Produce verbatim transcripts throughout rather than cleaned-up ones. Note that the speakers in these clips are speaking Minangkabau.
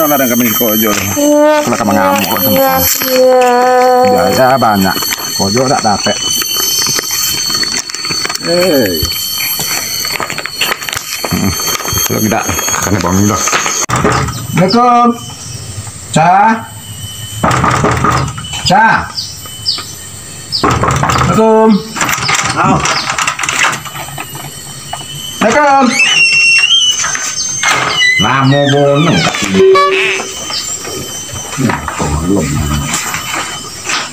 Kadang kami kojo. Kalau ka mangamuk kok tempat. Ya, ya banyak. Kojo dak dapek. Eh. Hmm. Kalau tidak, akan bangun dah. Assalamualaikum. Sa. Sa. Assalamualaikum. Au. Assalamualaikum. Namo bono.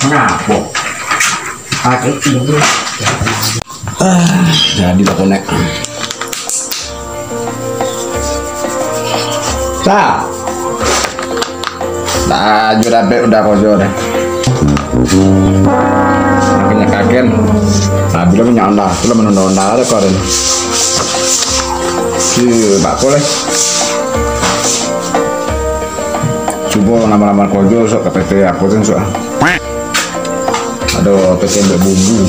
Ngapo? Pakai ini. Ah, jadi lah konek. Sa. Dah, jo dah, bek, udah kojo dah. Makanya kagen. Nah, bila punya anda, tu lah menunda-unda ada kau dah. Si, bak ko leh. Cubo lama-lama kojo sok ka P T aku tu sok. Ado P T buek bumbu.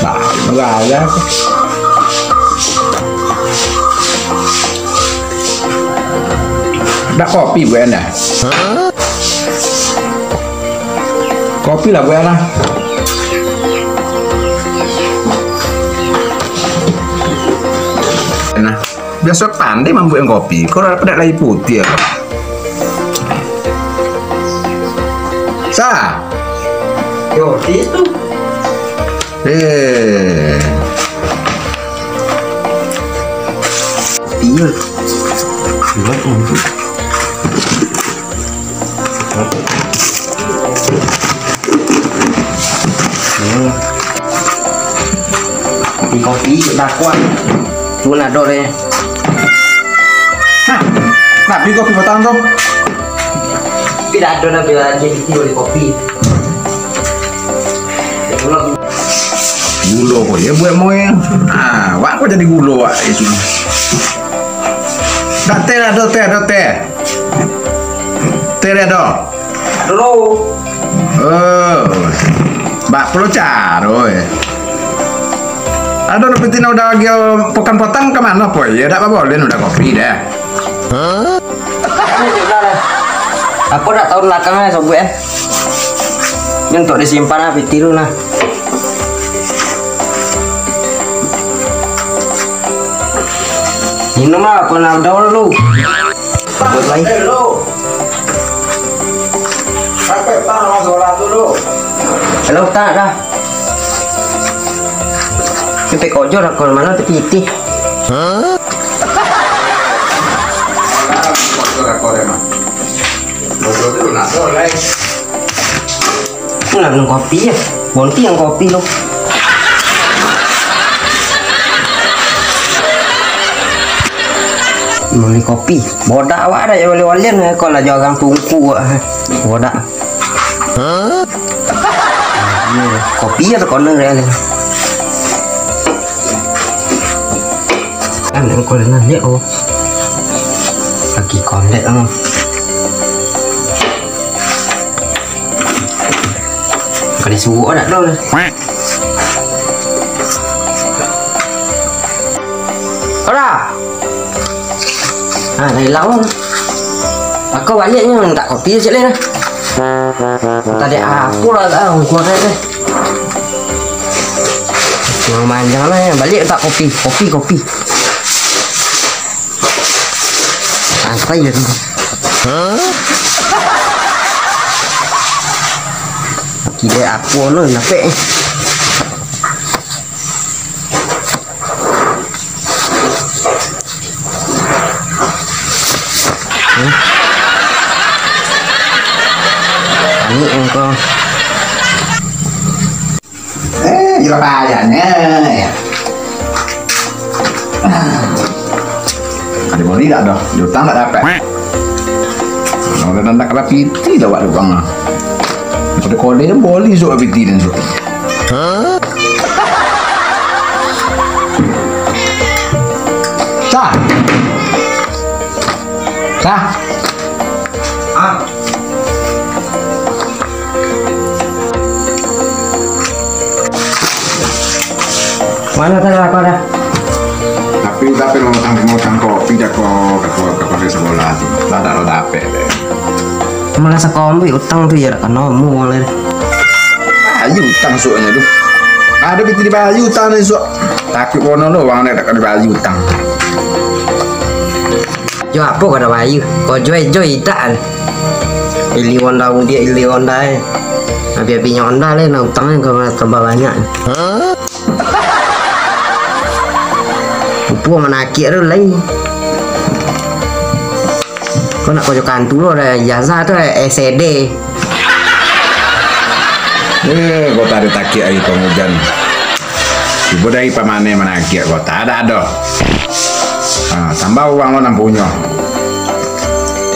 Nah, gaya. Dak kopi buek dah. Kopi lah buek lah. Nah. Biaso pandai mambuek kopi, kok dak pado lai putiah. Sa. Yo, itu. Eh. Iya. Buat untuk. Kopi-kopi dak kuat. Cuma ado deh. Hah, tapi kopi batang tu. Tidak ada lah, bila aja gitu beli kopi. Gulo ko, ya buek moe. Ah, wak ko jadi gulo, wak, itu. Dak teh, ado teh, ado teh. Teh ado. Dulu. Oh. Bak pulo caro, eh. Ado no pitih udah lagi, oh, pokan potang ka mano, po? Ya, dak baboleh udah kopi dah. Aku dak tahu belakang lah, sobuik, eh. Ini untuk disimpan lah, pitih tu lah. Minum lah, aku nak daun dulu. Buat lain. Halo, tak dah. Sampai kojor aku, mana tu pitih? Hah? Kojor aku, Rema. Kojor tu nak tu, lain. Nak minum kopi ya? Bonti yang kopi lo. Beli kopi. Bodak awak dah, ya, wali-walian, ya, kok lah jorang tungku, ah. Bodak. Hah? Iya, kopi ya, kono ya. Kan, yang kono ya, oh. Lagi kondek, oh. Kada suruh nak tu. Ora. Ha, dah hilang. Aku baliknya minta kopi cik leh. Tadi apa lah dah, kurang deh. Yang manjang lah, balik tak kopi, kopi, kopi. Santai je tu. Kira apa no, napek eh. Ini engkau. Eh, jelas bayarnya, ya. Kada boleh dak doh, di utang dak dapek. Kalau dah nak kena piti dah buat utang lah. Kode kode dah boleh sok piti dan sok. Sah. Sah. Ah. Alah, dah, dah, dah. Tapi, tapi lo utang, utang kopi jako, kako, kako di sekolah tu. Lah, dah lo dapek deh. Malah sakombi utang tu ya, kan, ngomong lah. Ayo utang suaknya tu. Ada piti dibayar utang ni suak. Takut kono lo, uang ni tak dibayar utang. Jo apo kada bayu? Kau joi-joi idak an. Ili Honda undiak, ili Honda eh. Abi-abinyo Honda leh, nak utang kan kau tambah banyak. Upo manakiak tu lai. Kau nak kojo kantu lo, ada ijazah tu, ada S E D. Eh, kota ditakiak ari pangujan. Ibo dari pamane manakiak kota, ada ado. Ha, tambah uang lo nan punyo.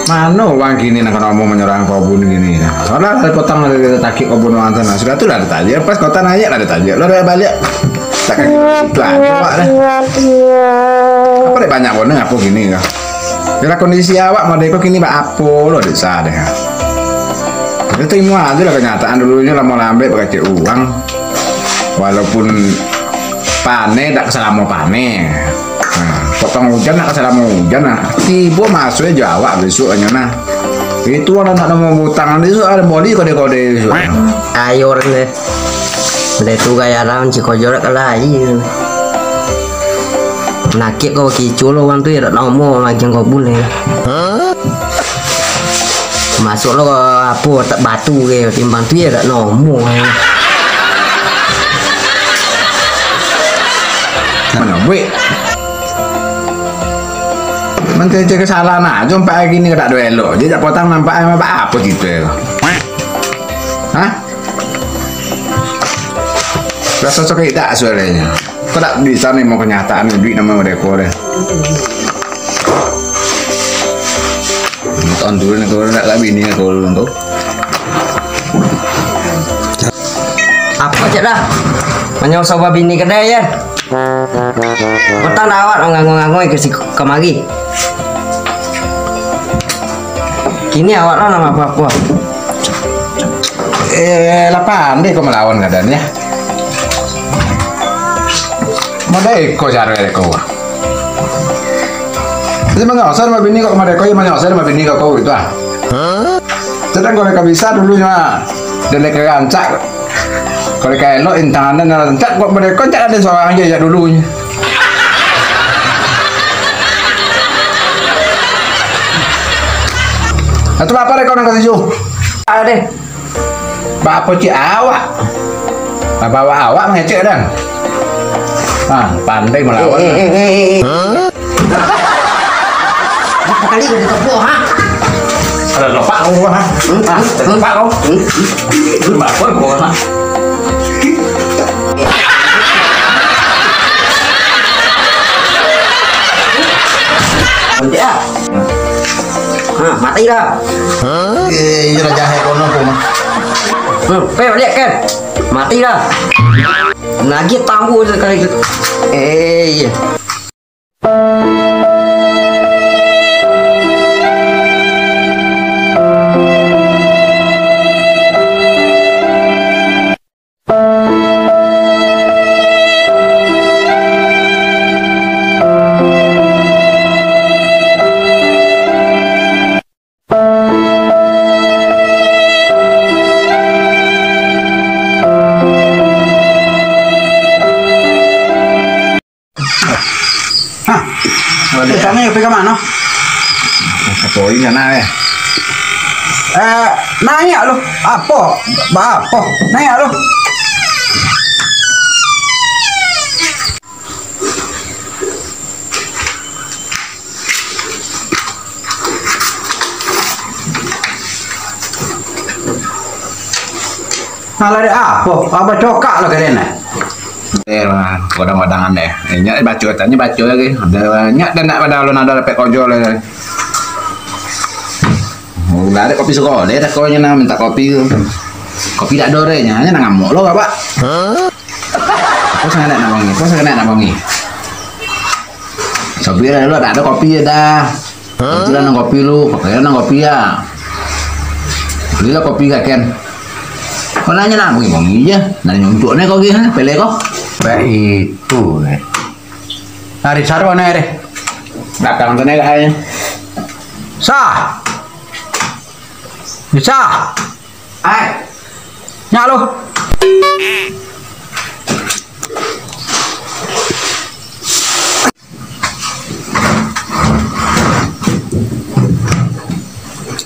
Mano uang kini nak kena omong manyerang kobun kini. Soalnya dari potong dari takiak kobun uang tanah. Sudah tu lah ditakiak, pas kota naik lah ditakiak. Lo baliak. Takkan itu aja, Pak, dah. Apa dek banyak bonek, apa kini kah? Yalah, kondisi awak model ko kini bak apo lo desa deh. Jadi terima aja lah kenyataan dulunyo lamo lambek bakacik uang. Walaupun pane dak selamo pane. Nah, kok pangujan nak selamo ujan nah. Tibo masuk jo awak besok anyo nah. Itu orang nak nemu utang besok ada boli kode-kode besok. Ayo deh. Dek tu gaya dalam ciko jorak lai. Nakik kau kicu lo urang tu ya dak nomo magian kau pun ni. Masuk lo apo tak batu ke timbang tu ya dak nomo. Mana buik? Mencari kesalahan aja sampai hari ni tak ada elok. Dia tak potong nampak apa cerita. Hah? Raso cocok idak suaranyo. Kok dak bisa nimo kenyataan duit namo mereka deh. Tahun dulu ni kalau nak lah bini kalau tu. Apa cak dah? Manyau soba bini kedai ya. Petang dah awak ngangong-ngangong ke si kamari. Kini awak lah nama apa-apa. Eh, lah pandai kau melawan keadaan ya. Madai ko cara ko. Jadi mangasa sama bini kau, madai ko, mangasa sama bini kau itu ah. Sedang kau mereka bisa dulu cuma dan mereka rancak. Kalau kayak lo intangan dan rancak kok mereka cak ada seorang aja ya dulunya. Atau apa deh kau nak kasih jauh? Ada deh. Bapo cik awak? Bapo awak mangecek dan? Ha, pandai melawan. Eh, eh, eh, eh, eh. Berapa kali kau ditepuh, ha? Ada lopak kau, ha? Hmm? Ha, ada lopak kau? Hmm? Berapa kau, ha? Ya. Ha, mati dah. Eh, iyo lah jahat kono tu. Hmm, pe baliak kan. Mati dah. Lagi tambu sekali tu. Eh, iya. Hah? Kami pergi ke mana? Ke poin sana, eh. Eh, naiak lu. Apa? Ba apa? Naiak lu. Nah, lari apa? Apa cokak lah kalian, eh? Eh, kadang-kadang deh. Eh, nyak baco, tanya baco lagi. Ada banyak dah nak pada alun ada dapet kojo lah. Oh, lah ada kopi sekolah, dah kau nak minta kopi tu. Kopi tak ada orangnya, hanya nak ngamuk lo, Bapak. Kau sangat nak bangi, kau sangat nak bangi. Kopi dah lo, tak ada kopi dah. Kopi lah nang kopi lu, pakai nang kopi ya. Belilah kopi kakek. Kau nanya nak bangi-bangi je. Nanya untuk ni kau gih, ha? Pele kau. Baitu, eh. Ari saruan, eh, deh. Belakang tu, nih, kayaknya. Sa! Bisa! Ai. Nyak lu.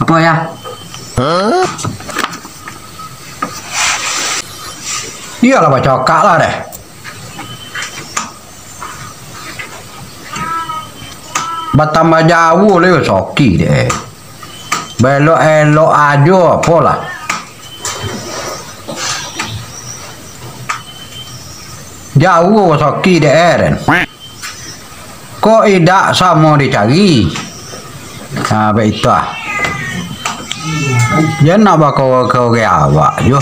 Apo, ya? Iyolah, bacakak lah deh. Batambah jauah leh, Soki deh. Baelok-elok ajo apolah. Jauah Soki deh, Ren. Kok indak samo dicari? Ha, baitu ah. Jan nak bakawa-kawa awak jo.